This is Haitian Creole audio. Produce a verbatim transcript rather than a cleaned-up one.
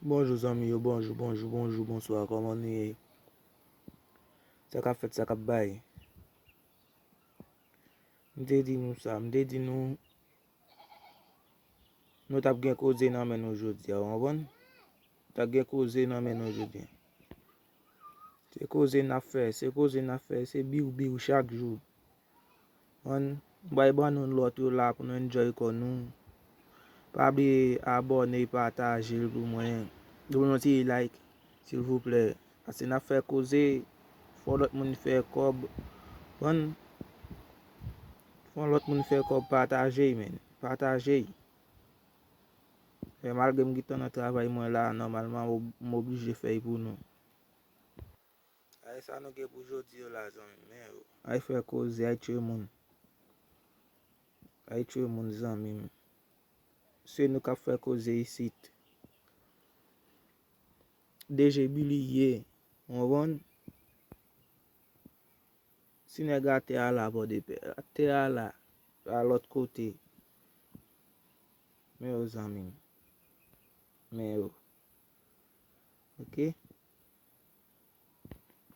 Bonjou zanmi yo, bonjou, bonjou, bonjou, bonswa, kòman nou ye? Sa k ap fèt, sa k ap bay? M te di nou sa, m te di nou, nou t ap gen koze nan men nou jodi a, w konprann? T ap gen koze nan men nou jodi a. Se koze n ap fè, se koze n ap fè, se biw biw chak jou. Ann, m pral ban nou lòt yo la pou nou enjoy kò nou. Pa bliye abòne, pataje l pou mwen. Pou nou ti like, silvouplè. Paske n ap fè koze, fò lòt moun fè kòb. Ann, fò lòt moun fè kòb, pataje, men. Pataje. E malgre m gentan nan travay mwen la, nòmalman, m ob- m oblije fè l pou nou. Ay sa nou gen pou jodi yo la, zanmi m, men yo. Ay fè koze, ay tchwe moun. Ay tchwe moun, zanmi m. Se nou k ap fè koze isit. D J Billy ye, w konprann? Si nèg atè a la, Pòdepè, atè a la, pa lòt kote. Men yo, zanmi m. Men yo. Oke?